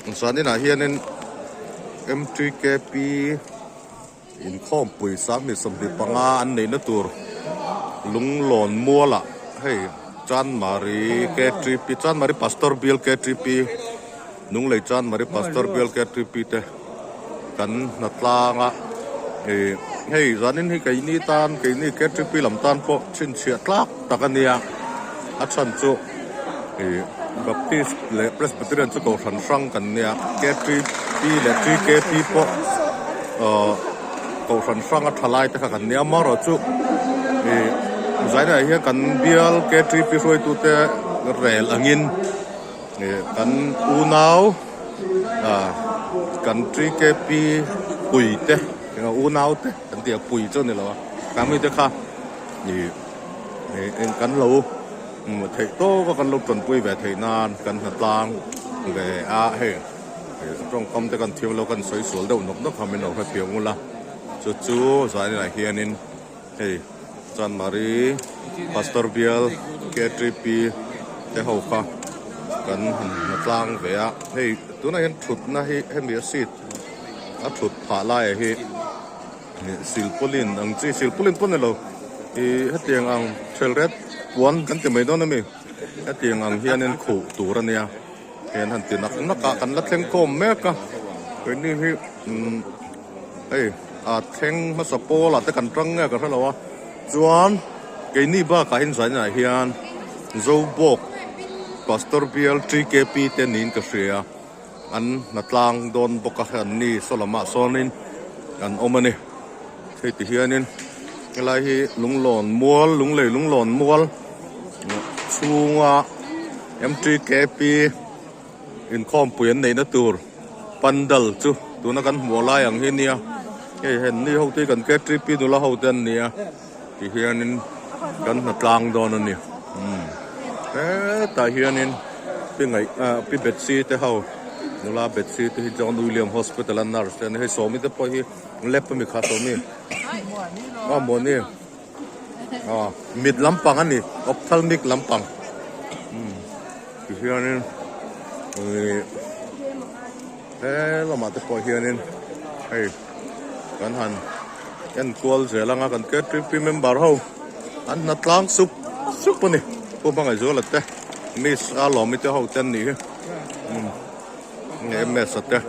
Zaninah hianin MTKP inkhawmpui 25 an neihna tur Lunglawn mualah hei Chanmari KTP Chanmari Pastor Bial KTP Lunglei Chanmari Pastor Bial KTP te kan hna tlang a ih hei zanin hi keini tan keini KTP lam tan pawh chhinchhiah tlak tak a nia a chhan chu ih Baptist leh Presbyterian chu kohhran hrang kan nia KTP leh TKP pawh ahh kohhran hrang a tha lai te kha kan nia amaherawhchu ih zainah hian kan bial KTP hruaitute rel angin. Ih kan unau ah kan TKP pui te eng unau te kan tih a pui chu a ni lo a kan mite kha ih ih eng kan lo theih tawk a kan lo tanpui ve theih nan kan hnatlang ve a hei ih tawngkam te kan thiam lo kan sawi sual deuh nawk nawk kha min lo hrethiam ula chu chu zaninah hianin. Hei Chanmari Pastor Bial KTP te ho kha kan han hmu tlang ve a, hei tunah hian thutna hi hemi a seat a thut phah laiah hi silpaulin ang chi silpaulin pawh ni lo ih hetiang ang thelret puan kan ti mai dawn ami hetiang ang hianin khuh tur a nia hian han ti nak nak a kan la thleng khawm mek a keini hi umm. Hei a thleng hmasa pawl ah te kan tang nge ka hrelo a chuan keini bakah hian zaninah hian Zobawk Pastor Bial TKP te niin ka hria an hna tlang dawn bawk a an ni saw lamah sawnin an awm a ni hei ti hianin helai hi Lunglawn mual Lunglei Lunglawn mual chhunga MTKP. Inkhawmpui an neihna tur pandal chu tuna kan hmuh lai ang hi nia hei hen ni ho te hi kan KTP nula ho te an nia ti hianin kan hna tlang dawn a ni umm hetah hianin pi ngaih ah pi Bethsy te ho nula Bethsy te hi John William Hospital a nurse te an ni hei Sawmi te pawh hi lep ami kha Sawmi a Muani ah mit lampang a ni ophthalmic lampang umm ti hianin ih he lamah te pawh hianin hei kan han en kual zel anga kan KTP member ho an hna tlang sup sup a ni pu Hmangaihzuala te miss a lawmi te ho te an nih hi umm ms a te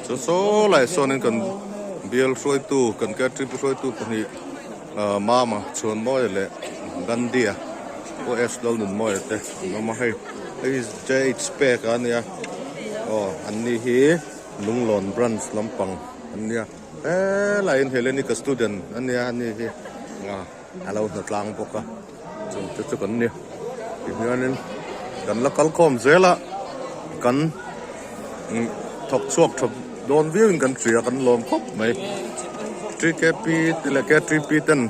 chu saw laiah sawnin kan bial hruaitu kan KTP hruaitu pahnih. Mama Chhuanmawia leh Gandhi-a OS Lalnunmawia te an awm a hei hei hi JH pek a nia aw an ni hi Lunglawn branch lampang an nia helaiah hian Hellenic ka student a nia a ni hi a lo hna tlang bawk a chung te chu kan ni tihianin kan la kal khawm zel a kan thawk chhuak tha dawn viau in kan hria kan lawm khawp mai TKP te leh KTP ten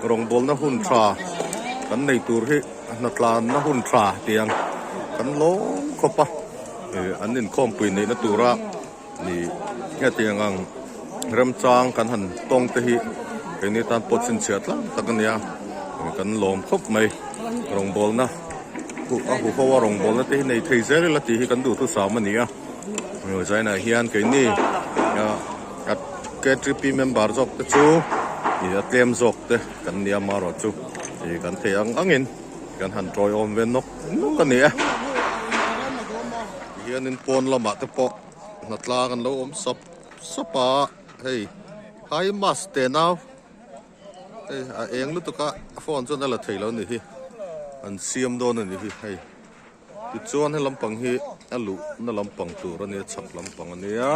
rawngbawlna hun tha kan nei tur hi hnatlanna hun tha tiang kan lawm khawp a ih an inkhawmpui neihna tura ih hetiang ang remchang kan han tawng te hi keini tan pawh chhinchhiah tlang tak a nia kan lawm khawp mai rawngbawlna. A huho a rawngbawlna te hi nei thei zel ila tih hi kan duhthusam a ni a zainah hian keini KTP member zawk te chu ih a tlem zawk te kan nia amaherawh chu ih kan thei ang angin kan han tawiawm ve nawk nawk a ni e tihianin pawn lamah te pawh hnatlang an lo awm sap sap a hei high mast te nau. Hei a eng lutuk a a phone chuan a la thei lo a ni hi an siam dawn a ni hi hei tichuan he lampang hi a luh na lampang tur a nia chhak lampang a nia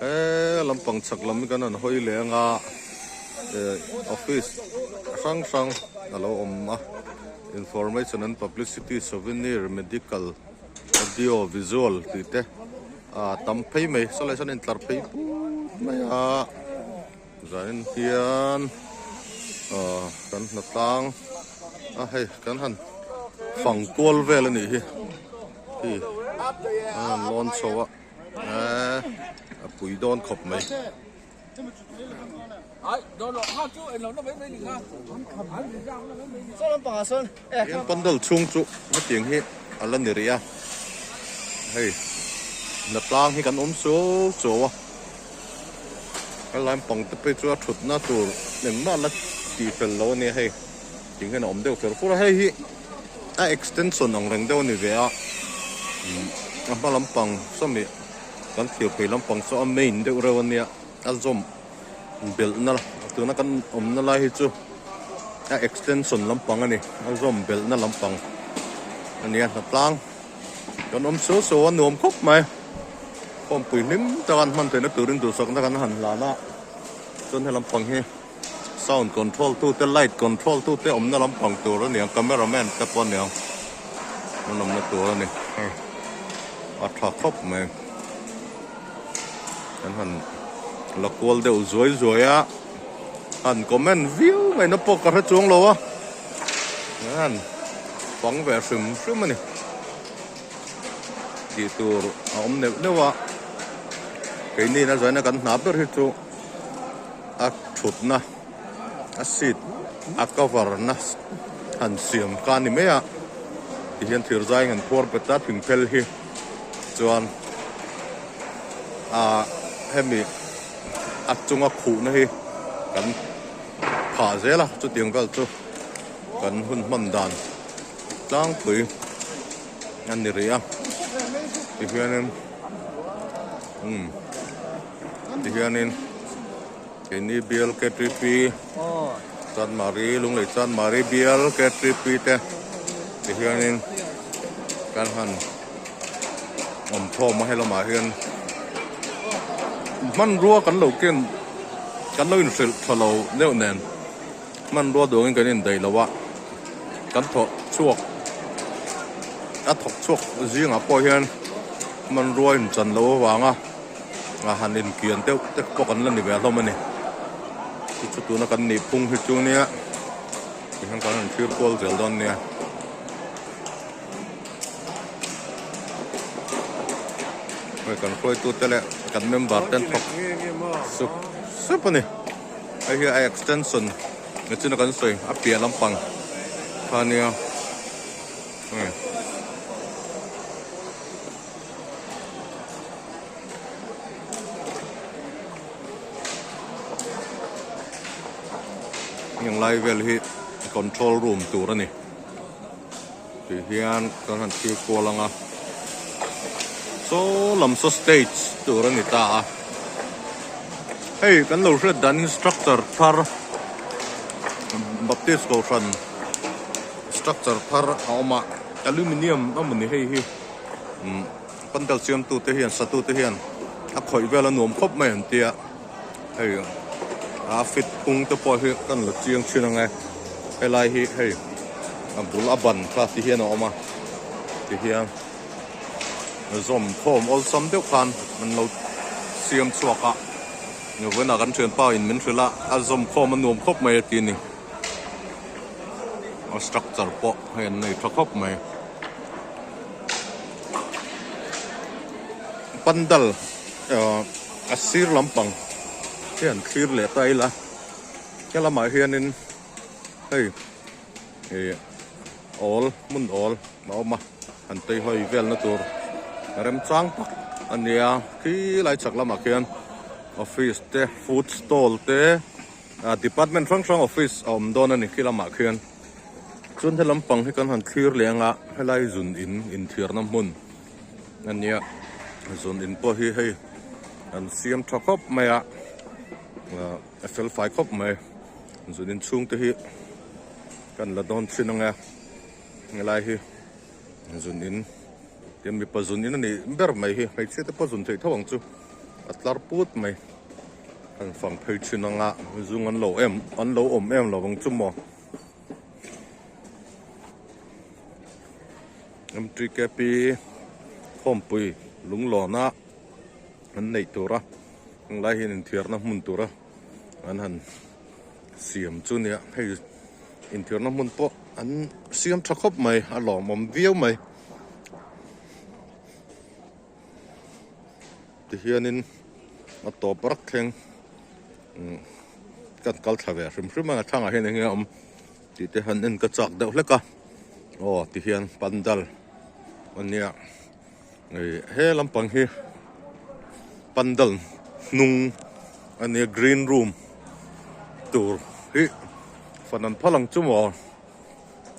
he lampang chhak lam hi kan han hawi leh anga eh office hrang hrang a lo awm a information and publicity souvenir medical audio visual tih te a tam phei mai sawlai sawn a intlar phei put mai a. Zanin hian ah kan hna tlang a hei kan han fang kual vel a nih hi hi an han lawn chho a eee a pui dawn khawp mai. Hian pandal chhung chu hetiang hi a la ni rih a hei. Hnatlang hi kan awm suau suau a, helai pang te phei chu a thutna tur engmah la tih fel lo a nia hei tih hian a awm deuh fer fur a, hei hi a extension ang reng deuh a ni ve a, a hma lampang sawmi kan thlir phei lampang saw a main deuh reuh a nia a zawm belhna tuna kan awmna lai hi chu a extension lampang a ni a zawm belhna lampang a nia hnatlang. Kan awm suau suau a nuam khawp mai. Khawmpui hlim taka an hman theihna turin duhsakna kan han hlan a, chuan he lampang hi sound control tute light control tute awmna lampang tur a ni ang camera man te pawh a ni ang an awmna tur a ni hei a tha khawp mai. Kan han la kual deuh zuai zuai a, han comment viau ngaihna pawh ka hre chuang lo a. Hian bang ve hrim hrim a ni tih tur a awm neuh neuh a keini na zaina kan hna ber hi chu a thutna a seat a cover na han siam kha a ni mai a tihian thir zai an phuar bet a thing phel hi chuan ah hemi a chunga khuhna hi kan. Phah zel a chutiang vel chu kan hun hman dan tlangpui a ni rih a tihianin umm tihianin keini bial ktp Chanmari Lunglei Chanmari bial ktp te tihianin kan han awm thawm a helamah hian hmanrua kan lo ken. Kan lo inhrilh tha lo deuh nen hmanrua duangin kan indaih lo a, kan thawh chhuak a thawk chhuak zingah pawh hian hmanrua inchan lo avanga a han inkian deuh te pawh kan la ni ve hlawm a ni. Chu chu tuna kan nih phung hi chu nia tihian kan han thlir kual zel dawn nia. Hei kan hruaitute leh kan member ten thawk sup sup a ni hei hi a extension nichina kan sawi a piah lampang kha ania hei. Heng lai vel hi control room tur a ni. Tih hian kan han thlir kual ang a, saw lam saw stage tur a ni ta a, hei kan lo hriat danin structure thar Baptist Kohhran structure thar a awm a, aluminium a mawni hei hi umm pandal siamtu te hian satu te hian a khawih vel a nuam khawp mai an tia hei a fit phung te pawh hi kan la chiang thin ang e helai hi hei a bul a ban kha ti hian a awm a ti hian zawm khawm awlsam deuh khan an lo siam chhuak a vawiinah kan thianpa in min hrilh a a zawm khawm a nuam khawp mai a ti a ni a structure pawh hei an nei tha khawp mai. Pandal a sir lampang hi an thlir leh ta ila helamah hianin hei ih awl hmun awl a awm a han tei hawi velna tur remchang tak a nia khilai chhak lamah khian office te food stall te ah department hrang hrang office a awm dawn a ni khi lamah khian chuan he lampang hi kan han thlir leh anga helai zun in inthiarna hmun. A nia zun in pawh hi hei an siam tha khawp mai a a fel fai khawp mai zun in chhung te hi kan la dawn thin ang e helai hi zun in tin mipa zun in a nih ber mai hi hmeichhia te pawh zun theih tho ang chu a tlar put mai an fang phei thin ang a zung an lo em an lo awm em lo ang chu maw. MTKP khawmpui lunglawna an neih tura tunlai hian inthiarna hmun tura an han siam chu nia hei inthiarna hmun pawh an siam tha khawp mai a lawmawm viau mai tihianin a tawp rak thleng kan kal thla ve hrim hrim a thlang ah hian eng nge a awm. Tih te han en ka chak deuh hlek a aw ti hian pandal a nia ih he lampang hi. Pandal hnung a nia green room tur hi fan an phal ang chu maw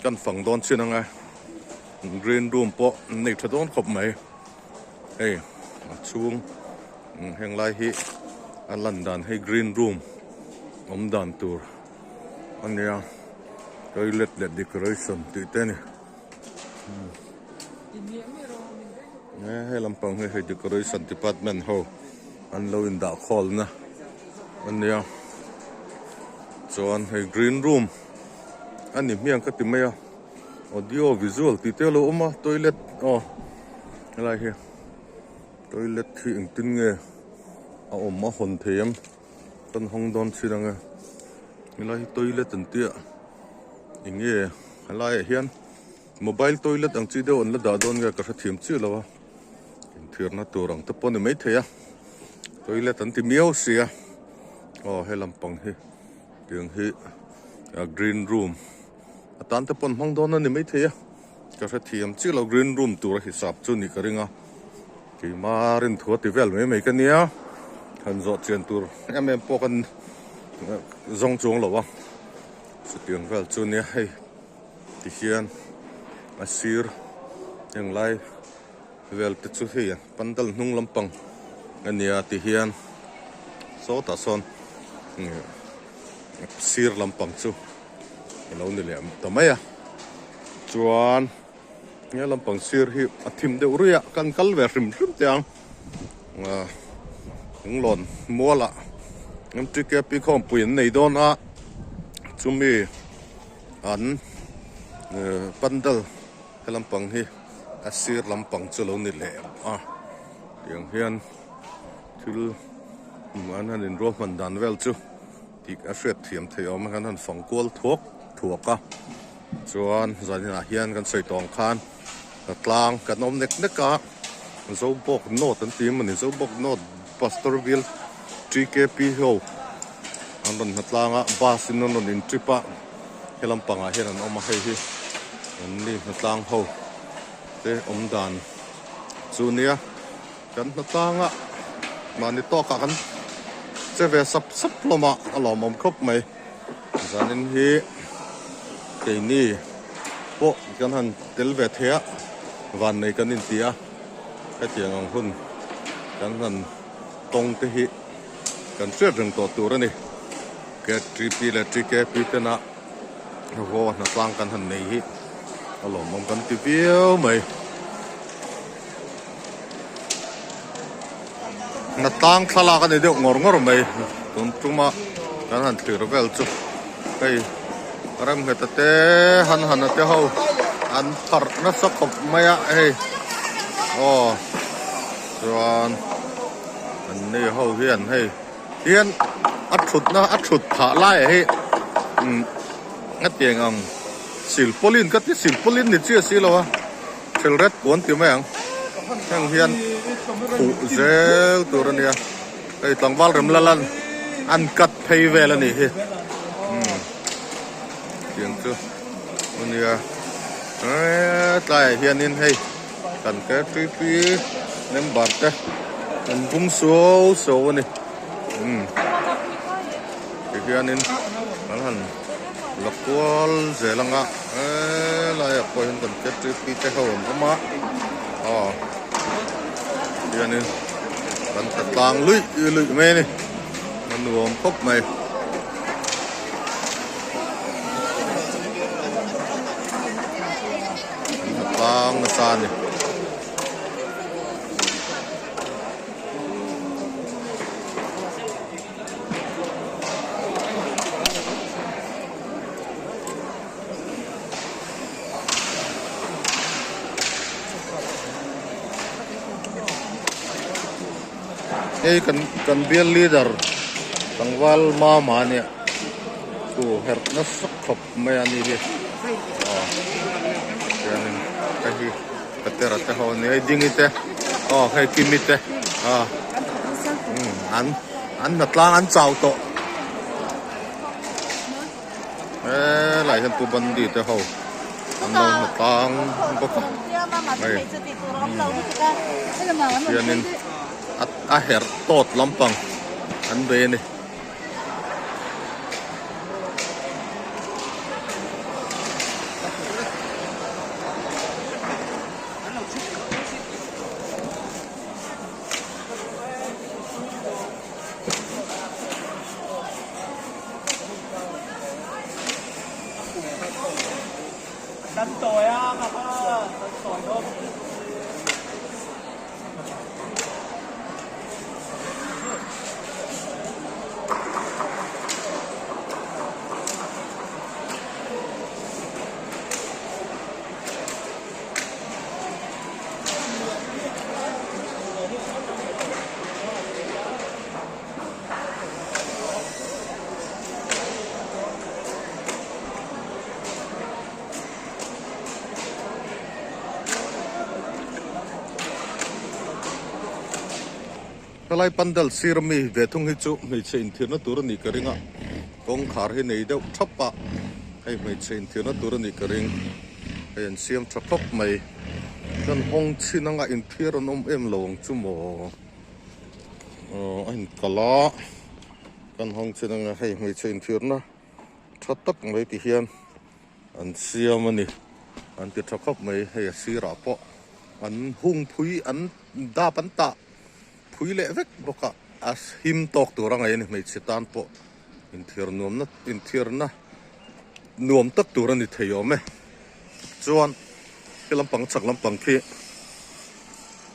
kan fang dawn chin ang e green room pawh an nei tha dawn khawp mai hei a chhung heng lai hi a lan dan hei green room awm dan tur a nia toilet leh decoration tih te a ni. He lampang hi hei decoration department ho an lo in dah khawl na a nia chuan hei green room a ni hmiang ka ti mai a audio visual tih te a lo awm a toilet aw helai hi toilet hi engtin nge a awm a hawn thei em kan hawng dawn thin ang e helai hi toilet an tia eng nge helaiah hian. Mobile toilet ang chi deuh an la dah dawn nge ka hrethiam chiah lo a, inthirna tur ang te pawh a ni maithei a, toilet an ti miau sia, aw he lampang hi tiang hi green room atan te pawh an hmang dawn a ni maithei a, ka hrethiam chiah lo green room tur a hisap chu nih ka ring a, keima rinthua ti vel mai mai ka nia, han zawh chian tur em em pawh kan zawng chuang lo a, chutiang vel chu nia hei. Tihian a sir englai vel te chu hei pandal hnung lampang a nia tihian sawtah sawn sir lampang chu a lo ni leh ta mai a chuan he lampang sir hi a thim deuh ruih a kan kal ve hrim hrim teh ang lunglawn mualah M_T_K_P khawmpui an nei dawn a chumi. An pandal he lampang hi a sir lampang chu lo ni leh a tiang hian thil an han inruahman dan vel chu tih a hriat thiam theih awm a kan han fang kual thuak thuak a chuan zaninah hian kan sawi tawh ang khan tlang kan awm nek nek a Zobawk North an ti emaw ni Zobawk North Pastor Bial TKP ho an rawn hnatlang a bus in an rawn in trip a he lampangah hian an awm a hei hi an ni hnatlang ho te awm dan chu nia kan hnatlang a mahni tawkah kan che ve sap sap hlawm a a lawmawm khawp mai zanin hi keini pawh kan han tel ve thei a vannei kan inti a hetiang ang hun kan han tawng te hi kan hriat reng tawh tur a ni. KTP leh TKP tena haw hnatlang kan han nei hi a lawmawm kan ti viau mai. Hnatlang thlalak a ni deuh ngawr ngawr mai tun tuma kan han thlir vel chu hei Remngheta te han hana te ho an pharh nasa khawp mai a hei aw chuan an ni ho hian hei hian a thutna a thut phah lai ah hi umm a tiang ang silpaulin ka ti silpaulin ni chiah si lo a thil ret puan ti mai ang heng hian khuh zel tur a nia hei tlangval rem la lan an cut phei vel a nih hi umm tiang chu a nia eee tlaiah hianin hei. Kan KTP member te an bum suau suau a ni umm tihianin an han la kual zel ang a helaiah pawh hian kan KTP te ho an awm a aw tihianin kan ta tlang luih luih mai a ni a nuam khawp mai. An ha tlang nasa a ni. Hei kan kan bial leader tlangval mama a nia chu herh nasa khawp mai a ni hi aw chuanin hei hi patera te ho a ni hei dingi te aw hei kimi te aw an an hnatlang an chau tawh helai hian pu bandi te ho an lo hnatlang bawk a hei hianin. A herh tawt lampang an bei a ni. Helai pandal sir ami ve thung hi chu hmeichhe inthirna tur a nih ka ring a, kawngkhar hi nei deuh thap a, hei hmeichhe inthirna tur a nih ka ring, hei an siam tha khawp mai, chuan hawng chhin anga inthiar an awm em lo ang chu maw, aw a inkalh a, kan hawng chhin anga hei hmeichhe inthirna tha tak mai ti hian. An siam a ni. An ti tha khawp mai. Hei a sirah pawh an hung phui an dap an tah phui leh vek bawk a. A him tawk tur a ngaih a ni. Hmeichhe tan pawh inthiar nuamna inthiarna nuam tak tur a ni thei awm e. Chuan khi lampang chak lampang khi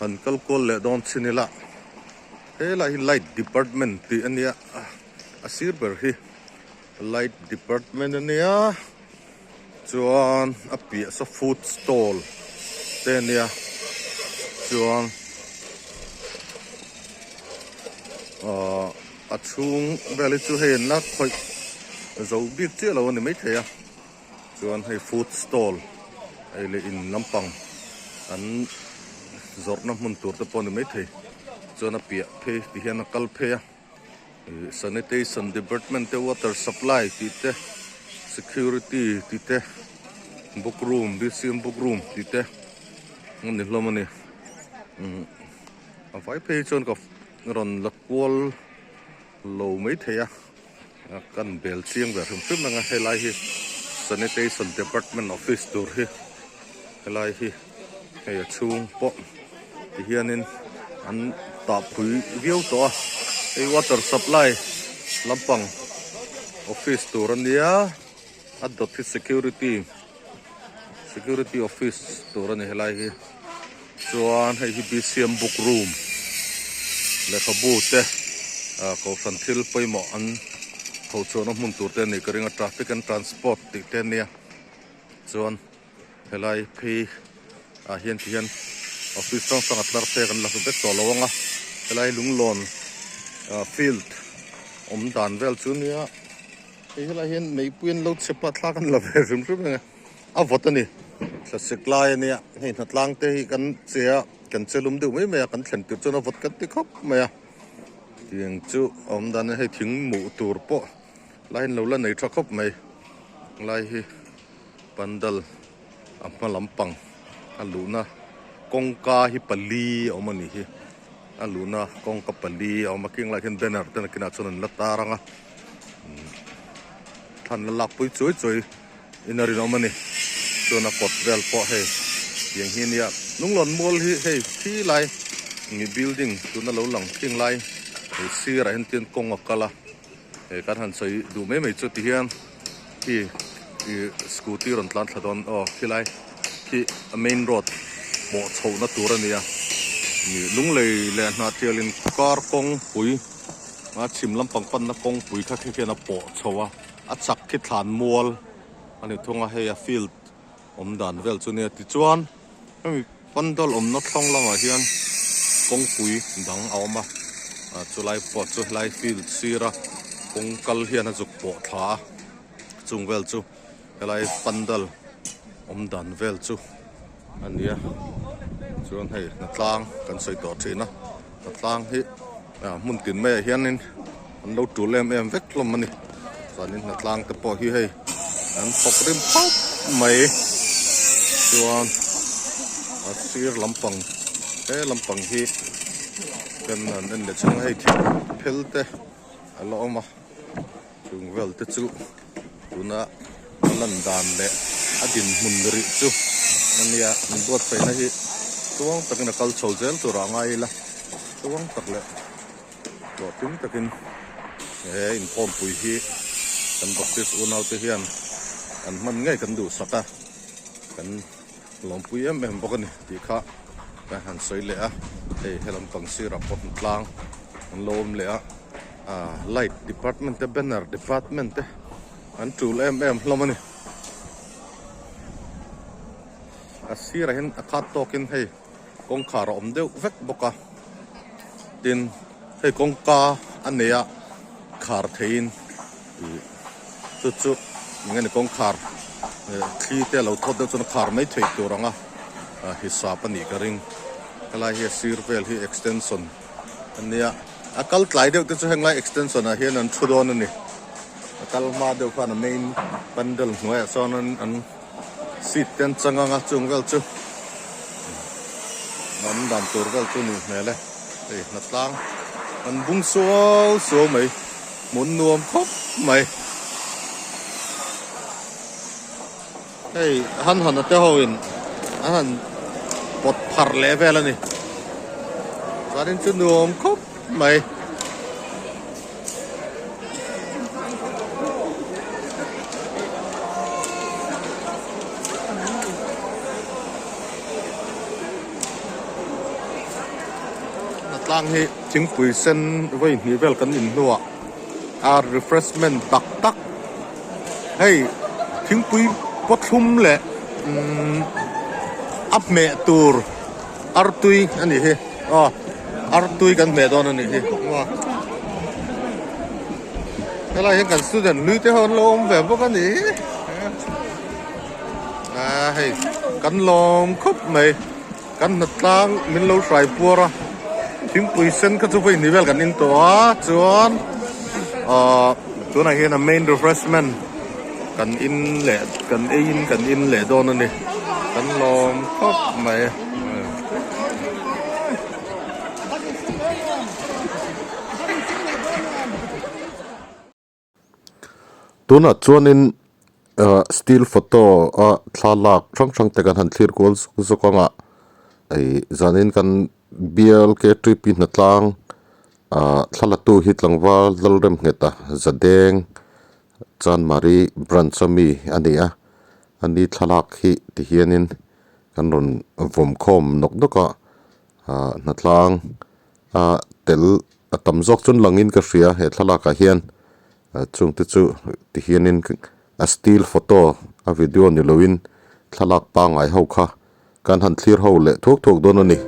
han kal kual leh dawn chin ila helai hi light department tih a nia a sir ber hi. Light department a nia chuan a piah saw food stall te a nia chuan ahh a chhung vel hi chu hei an la khawih zo bik chiah lo a ni maithei a chuan hei food stall ei leh in lampang an zawrhna hmun tur te pawh a ni maithei chuan a piah phei ti hian a kal phei a. Sanitation department te water supply tih te security tih te book room bcm book room tih te a ni hlawm a ni umm a vai phei chuan ka rawn la kual lo maithei a kan bel chiang ve hrim hrim ang a helai hi sanitation department office tur hi helai hi. Hei a chhung pawh ti hianin an tah phui viau tawh a hei water supply lampang office tur a nia a dawt hi security security office tur a ni helai hi chuan hei hi bcm book room lehkhabu te ah kohhran thil pawimawh an tho chhuahna hmun tur te a nih ka ring a traffic and transport tih te a nia chuan. Helai phei ah hian ti hian office hrang hrang a tlar phei a kan la hmu vek tawh lo ang a helai lunglawn ah field awm dan vel chu nia hei helai hian meipui an lo chep a thla kan la ve hrim hrim ang e a vawt a ni thlasik lai a nia hei hnatlang te hi kan che a kan che lum deuh mai mai a kan thlen tirh chuan a vawt kan ti khawp mai a tiang chu a awm dan a hei thing muh tur pawh lai an lo la nei tha khawp mai lai hi. Pandal a hma lampang a luhna kawngka hi pali a awm a nih hi a luhna kawngka pali a awm a khing laiah khian banner te nakinah chuan an la tar ang a thlan la lak pui chuai chuai in a rinawm a ni chuan a kawt vel pawh hei tiang hi ania lunglawn mual hi hei khi lai mi building tuna lo lang khing lai hei sirah hian tin kawng a kal a. He kan han sawi duh mai mai chu ti hian khi ih scooty rawn tlan thla dawn aw khilai khi a main road pawh chhohna tur a ni a ih lunglei leh hnahtial in kar kawngpui a chhim lampang panna kawngpui kha khi khian a pawh chho a a chak khi thlan mual a ni thung a hei a field awm dan vel chu nia tichuan hemi pandal awmna thlawng lamah hian kawngpui dang a awm a ah chulai pawh chu helai field sira kawng kal hian a zuk pawh thla a chung vel chu helai pandal awm dan vel chu a ni a chuan hei hnatlang kan sawi tawh thin a hnatlang hi ah hmun tin maiah hianin an lo tul em em vek hlawm a ni chuanin hnatlang te pawh hi hei an thawk rim phawt mai chuan a sir lampang he lampang hi. Kan han en leh chhung a hei thil phel te a la awm a chung vel te chu tuna a lan dan leh a dinhmun rih chu a nia an buatsaihna hi tluang takin a kal chho zel tur ah ngai ila tluang tak leh hlawhtling takin he inkhawmpui hi kan Baptist unau te hian an hman ngei kan duhsak a kan lawmpui em em bawk a ni tih kha ka han sawi leh a hei helam pang sirah pawh hmu tlang an lo awm leh a ah light department te banner department te an tul em em hlawm a ni a sirah hian a khat tawkin hei kawngkhar a awm deuh vek bawk a tin hei kawngka a nei a khar theiin ih chu chu eng nge kawngkhar thli te a lo thawt deuh chuan a khar mai theih tur ang a hisap a nih ka ring helai hi a sir vel hi extension a nia a kal tlai deuh te chu henglai extension ah hian an thu dawn a ni a kal hma deuh khan a main pandal hnuaiah sawn an seat te an chang ang a chung vel chu an dan tur vel chu nih hmel e hei hnatlang an bung suau suau mai hmun nuam khawp mai hei han han a te ho in an han pawt phar leh vel a ni chuanin chu nuam khawp mai. Tlang hi thingpui sen vawi hnih vel kan in hnuah a refreshment tak tak hei thingpui pawthlum leh umm a hmeh tur artui a nih hi aw artui kan hmeh dawn a nih hi helai hian kan student hlui te ho an lo awm ve bawk a nih hi ah hei kan lawm khawp mai kan hnatlang min lo hrai puar a thingpui sen kha chu vawi hnih vel kan in tawh a chuan ah tunah hian a main refreshment kan in leh kan ei in kan in leh dawn a ni kan lawm khawp mai. Tunah chuanin ah still photo a thlalak hrang hrang te kan han thlir kual zuk zuk ang a ih zanin kan bial ktp hnatlang ah thlalatu hi tlangval lalrem nghet a zadeng Chanmari branch ami a ni a ani thlalak hi ti hianin kan rawn vawm khawm nawk nawk a ah hnatlang a tel a tam zawk chuan langin ka hria he thlalak ah hian chung te chu ti hianin a still photo a video ni loin thlalak pangngai ho kha kan han thlir ho leh thuak thuak dawn a ni.